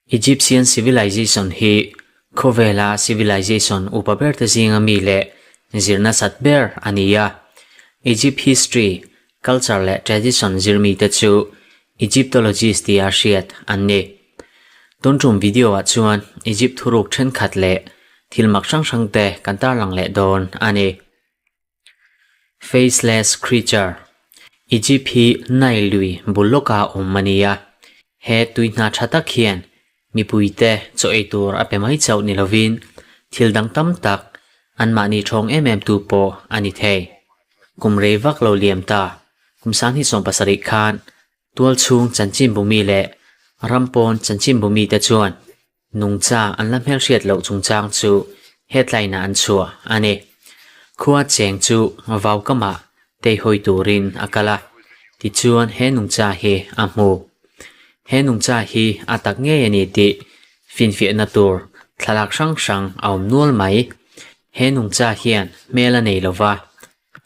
Egyptian civilization hi khawvela civilization upa berte zinga mi leh zirna sat ber a ni a. Egypt history, culture leh tradition zirmi te chu Egyptologist tia hriat an ni. Tun tum video ah chuan Egypt thuruk thenkhat leh thil mak hrang hrang te kan tarlang leh dawn a ni. Faceless creature, Egypt hi Nile lui bul lawka awm a ni a, he tui hna tha tak hian mipuite chaw ei tur a pe mai chauh ni lovin thil dang tam tak anmahni thawng em em tu pawh a ni thei. Kum rei vak lo liam ta, kum 2070 khan tualchhung chanchinbumi leh ram pawn chanchinbumi te chuan Nungcha an la hmelhriat loh chungchang chu headline ah an chhuah a ni. Khua cheng chu vau kamah teihawi turin a kal a, tichuan he nungcha hi a hmu. He nungcha hi a tak ngei a ni tih finfiahna tur thlalak hrang hrang a awm nual mai. He nungcha hian hmel a nei lova,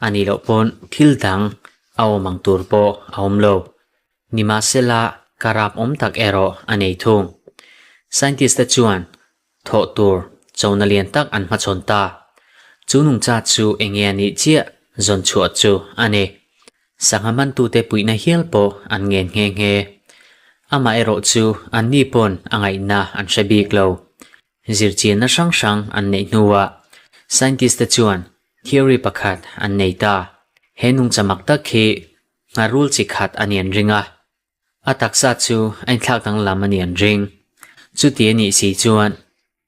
a nih loh pawn thil dang a awm ang tur pawh a awm lo. Nimahsela, ka rap awm tak erawh a nei thung. Scientist te chuan thawh tur chona lian tak an hmachhawn ta. Chu nungcha chu enge a nih chiah zawn chhuah chu a ni. Sangha hmantute puihna hial pawh an ngen nghe nghe. Amaherawh chu anni pawn a ngaihna an hre bik lo. Zirchianna hrang hrang an neih hnuah scientist te chuan theory pakhat an nei ta. He nungcha mak tak hi Ngharul chi khat a ni an ring a, a taksa chu a inthlak danglam a ni an ring. Chuti a nih si chuan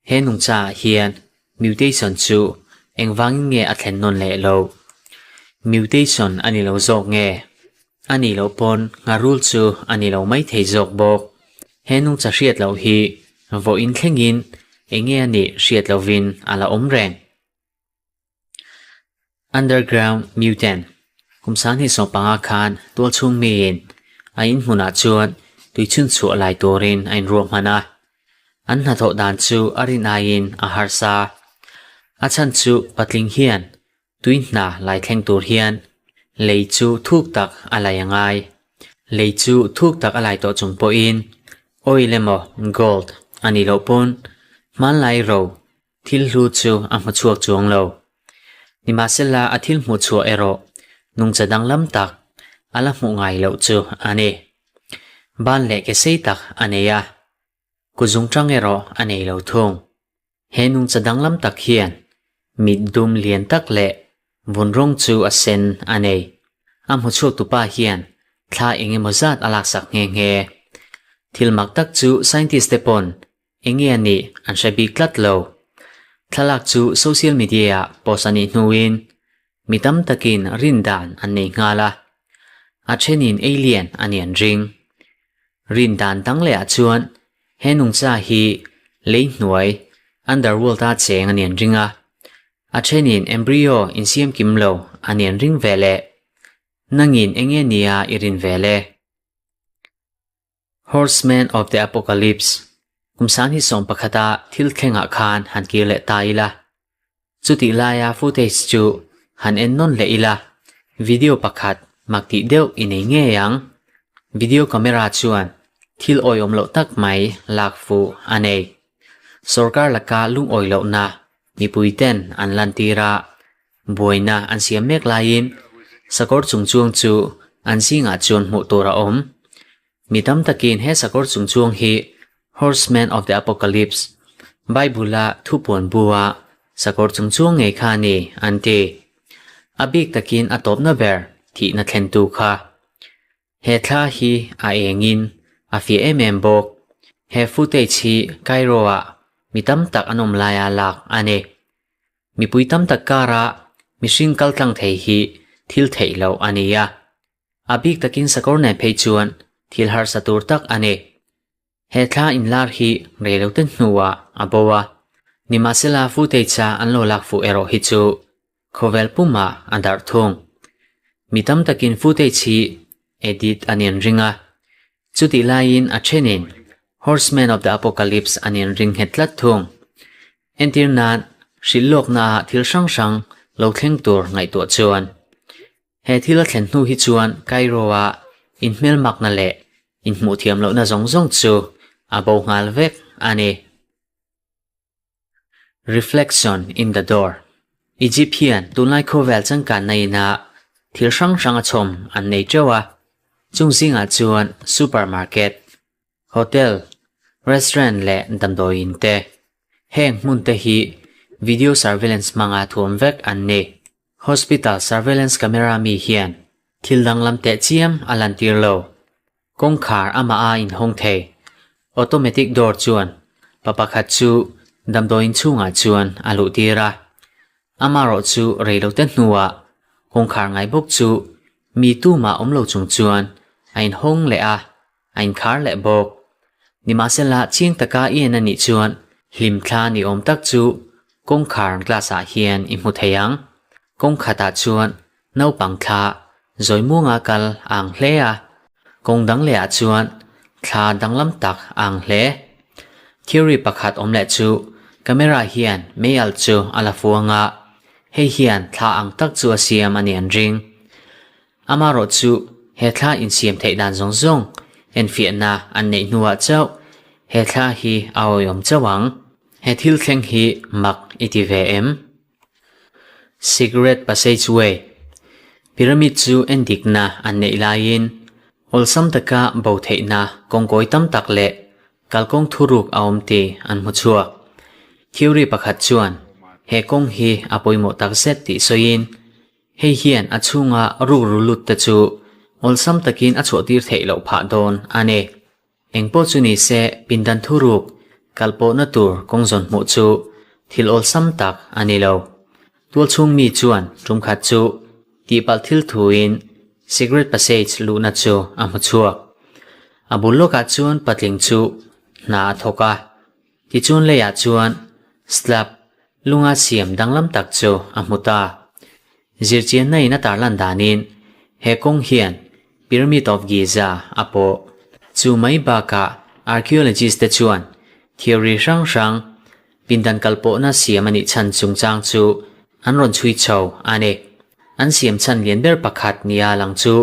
he nungcha ah hian mutation chu engvangin nge a thlen nawn leh lo? Mutation a ni lo zawk nge? A nih loh pawn ngharul chu a ni lo mai thei zawk bawk. He nungcha hriat loh hi vawiin thlengin enge a nih hriat lovin a la awm reng. Underground Mutant, Kum 2015 khan tualchhung miin a inhmunah chuan tuichhun chhuah lai turin a inruahman a. An hnathawh dan chu a rin aiin a harsa. A chhan chu patling hian tui hna lai thleng tur hian lei chu thuk tak a lai a ngai. Lei chu thuk tak a lai tawh chung pawhin oil emaw gold a nih loh pawn hmanlai ro Thil hlu chu a hmu chhuak chuang lo. Nimahsela a thil hmuh chhuah erawh nungcha danglam tak a la hmuh ngai loh chu a ni. Ban leh ke sei tak a nei a, kuzung tang erawh a nei lo thung. He nungcha danglam tak hian mit dum lian tak leh vun rawng chu a sen a nei. A hmu chhuak tupa hian thla eng emaw zat a laksak nghe nghe. Thil mak tak chu scientist te pawn Enge a nih an hre bik tlat lo. Thlalak chu social media ah post a nih hnuin mi tam takin rin dan an nei nghal a. A thenin alien a nih an ring. Rin dan dang leh ah chuan he nungcha hi lei hnuai, underworld a cheng a nih an ring a. A thenin embryo insiam kim lo a nih an ring ve leh. Nangin enge nia i rin ve le? Horsemen of the Apocalypse, Kum 2011 a thil thlengah khan han kir leh ta ila. Chutih laia footage chu han en nawn leh ila, video pakhat mak tih deuh i nei ngei ang. Video camera chuan thil awihawm loh tak mai lak fuh a nei. Sorkar laka lungawi lohna mipuiten an lantir a, Buaina an siam mek laiin sakawr chungchuang chu an zingah chuan hmuh tur a awm. Mi tam takin he sakawr chungchuang hi Horseman of the Apocalypse, Bible-a thupuan bua sakawr chungchuang ngei kha a ni an ti. A bik takin a tawpna ber thihna thlentu kha. He thla hi a engin a fiah em em bawk. He footage hi Cairo-ah mi tam tak an awm laia lak a ni. Mipui tam tak kara mihring kal tlang thei hi thil theih loh a ni a. A bik takin sakawr nen phei chuan thil harsa tur tak a ni. He thla inlar hi reilote hnuah a bo a, nimahsela footage-a an lo lak fuh erawh hi chu khawvel pumah a darh thung. Mi tam takin footage hi edit a nin ring a, chutih laiin a thenin Horseman of the Apocalypse a nin ring nghet tlat thung. Entir nan, hrilh lawknaah thil hrang hrang lo thleng tur ngaihtuah chuan. He thil a thlen hnu hi chuan Cairo-a inhmelmakna leh Inhmuh thiam lohna zawng zawng chu a bo nghal vek a ni. Reflection in the door Egypt hian tunlai khawvel changkanna inah thil hrang hrang a chhawm an nei teuh a, chung zingah chuan supermarket, Hotel, restaurant leh damdawiin te, heng hmun te hi video surveillance hmanga thuam vek an ni. Hospital surveillance camera mi hian thil danglam teh chiam a lantir lo. Kawngkhar amah a inhawng thei. Automatic door chuan pa pakhat chu damdawiin chhungah chuan a luhtir a. Amaherawh chu reilote hnuah kawngkhar ngai bawk chu mi tumah awm lo chung chuan a inhawng leh a. A inkhar leh bawk. Nimahsela, chiang taka i en a nih chuan hlimthla ni awm tak chu kawngkhar glass ah hian i hmu thei ang. Kawng khatah chuan naupang thla zawi muanga kal a ang hle a, kawng dang leh ah chuan thla danglam tak a ang hle. Theory pakhat awm leh chu camera hian meialh chu a la fuang a, hei hian thla ang tak chu a siam a nih an ring. Amaherawh chu he thla insiam theih dan zawng zawng enfiahna an neih hnuah chauh he thla hi a awihawm chauh ang. He thil thleng hi mak i ti ve em? Secret Passageway Pyramid chu endikna an neih laiin awlsam taka bo theihna kawngkawi tam tak leh kalkawng thuruk a awm tih an hmu chhuak. Theory pakhat chuan he kawng hi a pawimawh takzet tih sawiin Hei hian a chhunga rukru lut te chu awlsam takin a chhuahtir theih loh phah dawn a ni. Engpawh chu ni se pindan thuruk kal pawhna tur kawng zawn hmuh chu thil awlsam tak a ni lo. Tualchhung mi chuan tum khat chu tihpalh thil thuin secret passage luhna chu a hmu chhuak. A bul lawkah chuan patling chu hna a thawk a. Tichuan leiah chuan slab lunga siam danglam tak chu a hmu ta. Zirchianna in a tarlan danin he kawng hian Pyramid of Giza a pawh. Chu mai bakah archaeologist te chuan theory hrang hrang pindan kalpawhna siam a nih chhan chungchang chu an rawn chhui chho a ni. An siam chhan lian ber pakhat nia lang chu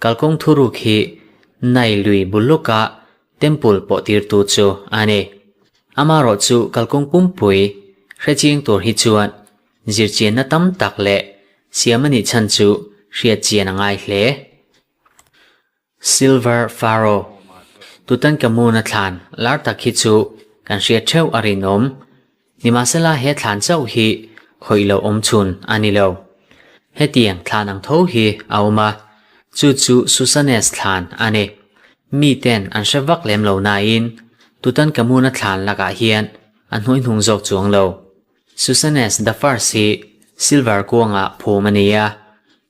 kalkawng thuruk hi Nile lui bul lawkah Temple pawh tirtu chu a ni. Amaherawh chu kalkawng pumpui hrechiang tur hi chuan zirchianna tam tak leh siam a nih chhan chu hriatchian a ngai hle. Silver Pharaoh Tutankhamun a thlan lar tak hi chu kan hriat theuh a rinawm. Nimahsela he thlan chauh hi khawih loh awm chhun a ni lo. Hetiang thlan ang tho hi a awm a, chu chu Susanes thlan a ni. Miten an hre vak lem lo nain Tutankhamuna thlan lakah hian a hnuaihnung zawk chuang lo. Susanes the First hi silver kuangah phum a ni a,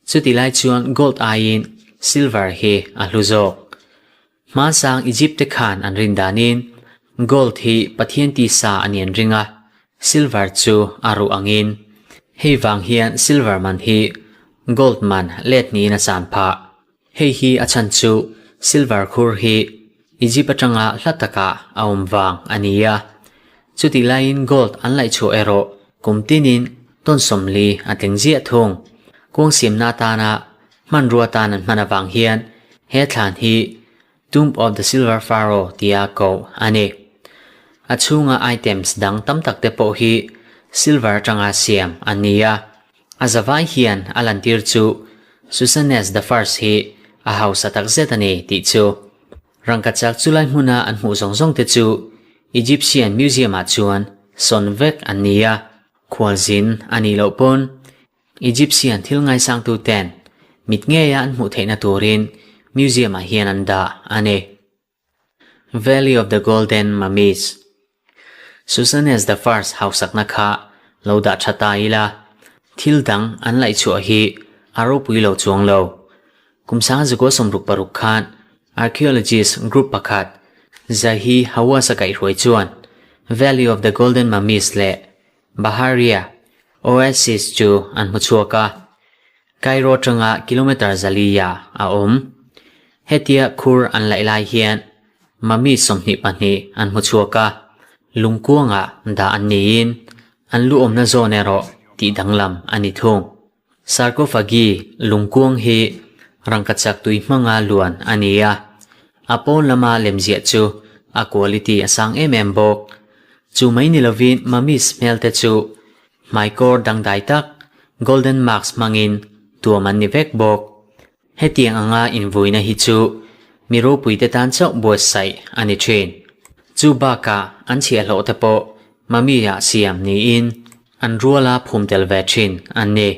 chutilai chuan gold aiin silver hi a hlu zawk. Hmansang Egypt te khan an rin danin gold hi Pathian tisa a ni an ring a, silver chu a ruh angin. Hei vang hian silver man hi gold man let niin a chan phah. Hei hi a chhan chu silver khur hi Egypt atanga hla takah a awm vang a ni a. Chutih laiin gold an laihchhuah erawh kum tinin tawn 40 a tling ziah thung. Kuang siamna atana Hmanrua tan an hman avang hian he thlan hi Tomb of the Silver Pharaoh tia koh a ni. A chhunga items dang tam tak te pawh hi silver atanga siam an ni a. A zavai hian a lantir chu Susanes the First hi a hausa takzet a ni tih chu. Rangkachak chulai hmuna an hmuh zawng zawng te chu Egyptian Museum ah chuan sawn vek an ni a, khualzin a nih loh pawn Egyptian thil ngaisangtuten mit ngeia an hmuh theihna turin museum-ah hian an dah a ni. Valley of the Golden Mummies Susanes the First hausakna kha lo dah tha ta ila, thil dang an laihchhuah hi a ropui lo chuang lo. Kum sangzukua 66 khan archaeologist group pakhat Zahi Hawass-a kaihhruai chuan Valley of the Golden Mummies leh Baharia Oasis chu an hmu chhuak a, Cairo atanga kilometre 400 a awm. Hetia khur an laih lai hian mummy 22 an hmu chhuak a, lungkuangah dah an niin an lu awmna zawn erawh tih danglam a ni thung. Sarcophagi lungkuang hi rangkachak tui hmanga luan a ni a. A pawn lama lemziah chu a quality a sang em em bawk. Chu mai ni lovin mummies hmel te chu hmaikawr dangdai tak golden mask hmangin tuam an ni vek bawk. Hetiang anga invuina hi chu mi ropuite tan chauh buatsaih a ni thin. Chu bakah an chhiahhlawh te pawh mummy-ah siam niin an ruala phum tel ve thin an ni.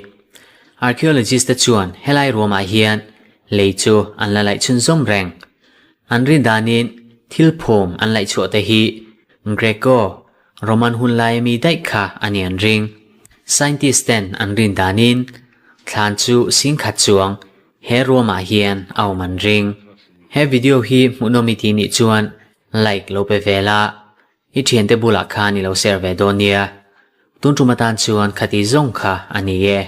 Archaeologist te chuan helai ruamah hian lei chu an la laih chhunzawm reng. An rin danin thil phum an laih chhuah te hi Greco, Roman hun laia mi daih kha a ni an ring. Scientist ten an rin danin thlan chu singkhat chuang he ruamah hian a awm an ring. He video hi hmuhnawm i tih nih chuan like lo pe ve la, I thiante bulah khan i lo share ve dawn nia. Tun tum atan chuan khati zawng kha a ni e.